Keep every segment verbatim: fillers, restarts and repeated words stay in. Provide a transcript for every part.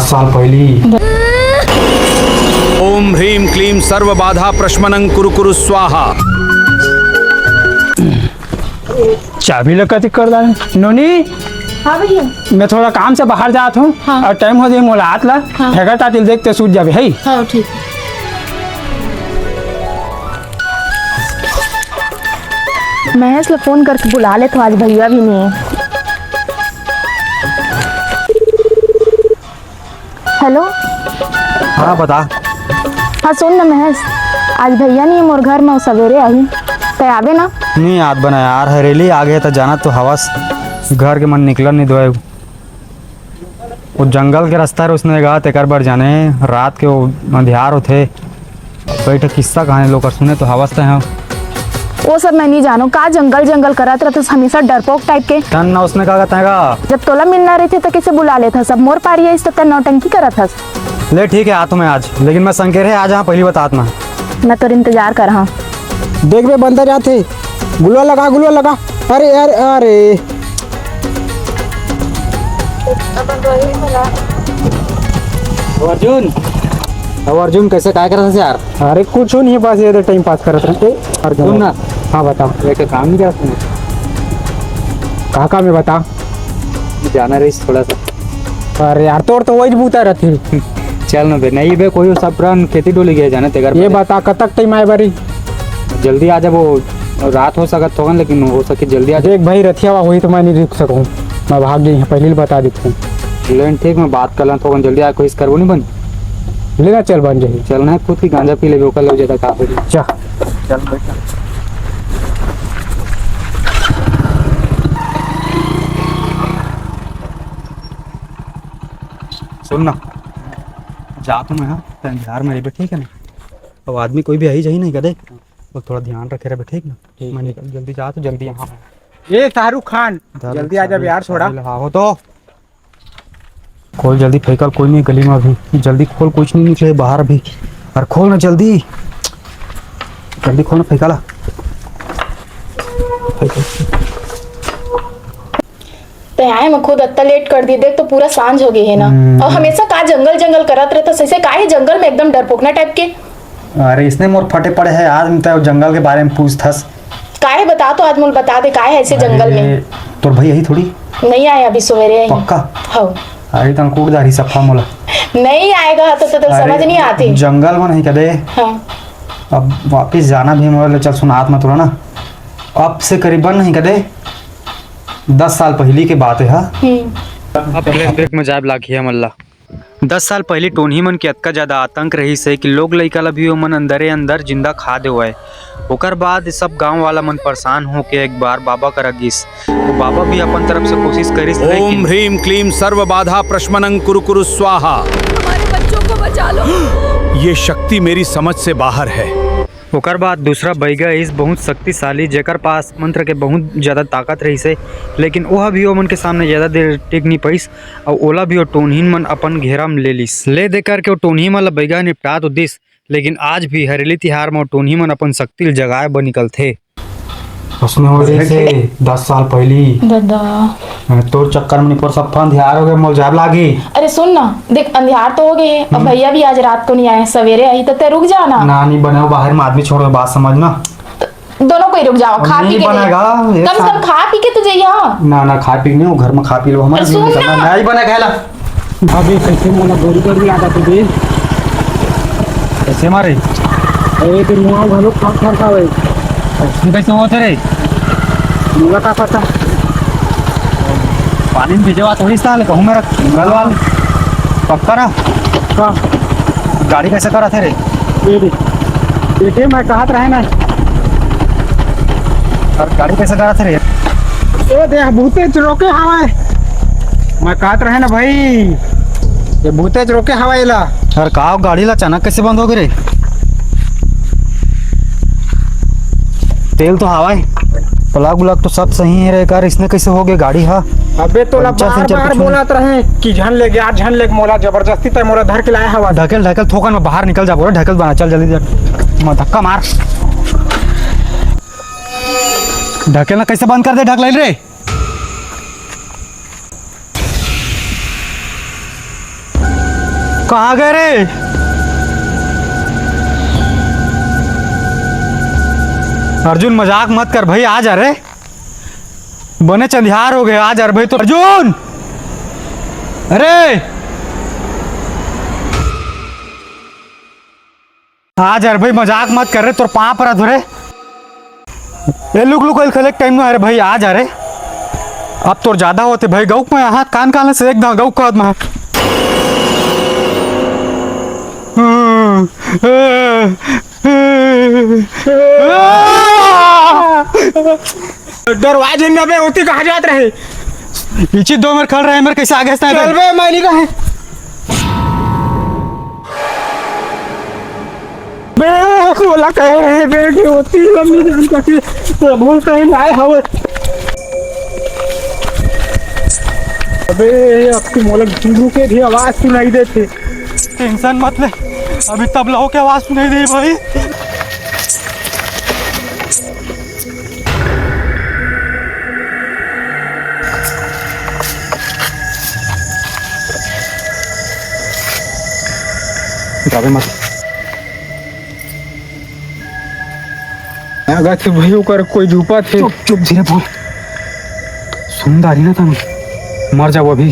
साल पहली। ओम ह्रीं क्लीं सर्व बाधा प्रशमनं कुरु कुरु स्वाहा। चाबी ल कति कर डाले नोनी। हाँ भैया। मैं थोड़ा काम से बाहर जात हूँ। हाँ। और टाइम हो जाए, मोला आत ला। हाँ। फेंकर तातिल देखते सूझ जाबे, है? हाँ, ठीक। महेश ला फोन करके बुला ले तो आज भैया भी नहीं है। हेलो। हाँ, बता। हाँ, सुन ना महेश, आज भैया नहीं है मोर घर में, वो सवेरे आही, तै आबे ना। नहीं आत बना यार, हरेली आ गए तो जाना तो हवस, घर के मन निकलन नहीं दोए। वो जंगल के रास्ता रे उसने गा, तेकर बर जाने रात के वो अंधियार होथे। कई ठो किस्सा कहानी लोग कर सुने तो हवस तै, हाँ। वो सब मैं नहीं जानो, का जंगल जंगल करत रहथस हमेशा डरपोक टाइप के। तन ना उसने का कहता है का? जब तोला मिलना रहिथे तो कैसे बुला लेथस? सब मोर पारी आइस तो तन नौटंकी करत हस। ले ठीक है, आ तो मैं आज, लेकिन मैं संकेत है आज, हाँ, पहली बतात ना। मैं तोर इंतजार कर, हाँ। देख बे, बंदर जाथे। गुलवा लगा, गुलवा लगा। अरे, अरे, अरे। अर्जुन, अब अर्जुन कैसे काय करत हस यार? अरे कुछ नहीं, बस ये टाइम पास करत रहते। अर्जुन सुन ना। हाँ, बता। एक काम नहीं करत तूने? का काम है, बता। जाना रहीस थोड़ा सा। अरे यार, तोर तो वही बूता रहती। चल ना बे, नहीं बे, कोई सब रन खेती डोली गया जाने तेकर ये बारे। बता, कतक टाइम आए बारी? जल्दी आ जा, वो रात हो सकत थोकन, लेकिन हो सके जल्दी आ जा। देख भाई, रथिया हुआ हुई तो मैं नहीं रुक सकूँ, मैं भाग गई हूँ, पहले ही बता देती हूँ। लेकिन ठीक, मैं बात कर लें थोकन, जल्दी आ, कोशिश करबो नहीं बन। लेना चल बन जाही। चलना है खुद की गांजा पी ले, ओकर ले ज्यादा का हो जाए। चल। चल बैठ। सुन ना, जा तो मैं, हाँ, तैं अंधियार में रहिबे, ठीक है ना? अब आदमी कोई भी आई जाही नहीं कदे, तो थोड़ा ध्यान रखे रहिबे, ठीक ना? ठीक मैं है। निकल जल्दी जा तो जल्दी यहाँ। ए शाहरुख खान, दारू जल्दी आ जा बे यार, थोड़ा। हाँ, हो तो। खोल जल्दी, फेंकल कोई नहीं गली में अभी। जल्दी खोल, कुछ नहीं निकले बाहर अभी। अरे खोल ना जल्दी, जल्दी खोल ना, फेंकाला। फेंकाला। तैं आए में खुद अत्ता लेट कर दी, देख तो पूरा सांझ हो गई है ना। हम्म। और हमेशा का जंगल जंगल करत रहता, सही से का ही जंगल में एकदम डरपोकना टाइप के। अरे इसने मोर फटे पड़े है, आज में तो जंगल के बारे में पूछथस। काहे बता तो, आज मोला बता दे, काहे ऐसे जंगल में? अरे, तोर भाई यही थोड़ी। नहीं आया अभी सवेरे ही। पक्का? हाँ। अरे तन कूट दारी सफा मोला। नहीं आएगा तो, तो, तो अरे, समझ नहीं आती। जंगल में नहीं कदे। हाँ। अब वापिस जाना भी मोला, चल सुनात मत रहो ना। अब से करीबन नहीं कदे, दस साल पहली के बात है, हाँ। हम्म। अब flashback में जाए लागी है मल्ला। दस साल पहिली टोनही मन के अतका ज्यादा आतंक रहिस हे कि लोग लइका ल भी ओमन अंदरे अंदर जिंदा खा देवय। ओकर बाद सब गांव वाला मन परेशान होके एक बार बाबा करा गिस। वो बाबा भी अपन तरफ से कोशिश करिस, ओम लेकिन ह्रीं क्लीं सर्व बाधा प्रशमनं कुरु कुरु स्वाहा। हमारे बच्चों को बचा लो। ये शक्ति मेरी समझ से बाहर है। ओकर बाद दूसरा बइगा आइस, बहुत शक्तिशाली, जेकर पास मंत्र के बहुत ज्यादा ताकत रहिस हे, लेकिन ओह भी ओमन के सामने ज्यादा देर टिक नहीं पाइस। अउ ओला भी ओ टोनहीन मन अपन घेरा म ले लिस। ले दे करके ओ टोनही मन ल बइगा निपटा तो दिस, लेकिन आज भी हरेली तिहार म ओ टोनही मन अपन शक्ति ल जगाए बर निकलथे। उसने हो रही से दस साल पहली। दादा। तोर चक्कर में निपोर सब फन अंधियार हो गए, मोल जाब लागी। अरे सुन ना, देख अंधियार तो हो गए है, अब हम्म। भैया भी आज रात को नहीं आए, सवेरे आई तो ते रुक जाना। ना, नहीं बने, वो बाहर में आदमी छोड़ के बात समझ ना। दोनों कोई रुक जाओ, खा पी के बनेगा, कम से कम खा पी के तो जाइए। हाँ। ना, ना, खा पी नहीं, वो घर में खा पी लो, हमारे अरे सुन ना। नहीं बना खाला। अभी कैसे मोला गोली कर दिया था तुझे? कैसे मारे? अरे, तेरे मुँह घलो खा, खा, खा भाई। तुम कैसे हो तेरे? मुँह का पता। पानी में भिजवा थोड़ी साल कहूँ मेरा गलवाल। पक्का ना? हाँ। गाड़ी कैसे करा थे रे? ये देख। देखे, मैं कहत रहे ना। और गाड़ी कैसे करा थे रे? ए दे, भूतेच रोके हवय। मैं कहत रहे ना भाई, ये भूतेच रोके हवय एला। अरे का हो, गाड़ी ला अचानक कैसे बंद हो गए रे? तेल तो हवय, plug व्लग तो सब सही है रे, कर इसने कैसे हो गए गाड़ी हा? अबे तोला पंचर बार संचर बार कुछ नहीं। बोलत रहे कि झन ले गया, झन ले मोला, जबरदस्ती तय मोला धर के लाया हवा। ढकेल, ढकेल, थोकन में बाहर निकल जा, बोला, ढकेल बना, चल जल्दी, जल्दी। मैं धक्का मार। ढकेल ना, कैसे बंद कर दे ढकलाइल रे? कहाँ गए रे? अर्जुन, मजाक मत कर भाई, आ जा रे। बने चंदिहार हो गए, आ जा रे भाई। तो अर्जुन, अरे आ जा रे भाई, मजाक मत कर रे, तोर पाँव परत हों रे। ए लुक लुक, अइल खेले के टाइम नोहे रे भाई, आ जा रे। अब तोर ज्यादा होथे भाई, गउक मैं हाथ कान कान से एकदम गउक कहत मैं। डरवा झन अबे, ओती कहाँ जात रहे? पीछे दो मेर खड़ रहे, मेर कैसे आगे से चल बे, मैं नहीं कहे। बे, ओला कहे रहे बे कि ओती लम्बी जान कटे, तो भूल कहीं ना आए हवे। अबे, अब तो मोला गुरु के भी आवाज सुनाई देथे। टेंशन मत ले, अभी तबला के आवाज सुनाई दे भाई। जाबे मत। अगर से भाई ओकर कोई धूपा थे। चुप, चुप, धीरे बोल। सुन डारी ना तम, मर जाबो अभी।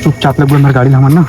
चुपचाप ले बोल, मेरे गाड़ी ला हमन ना।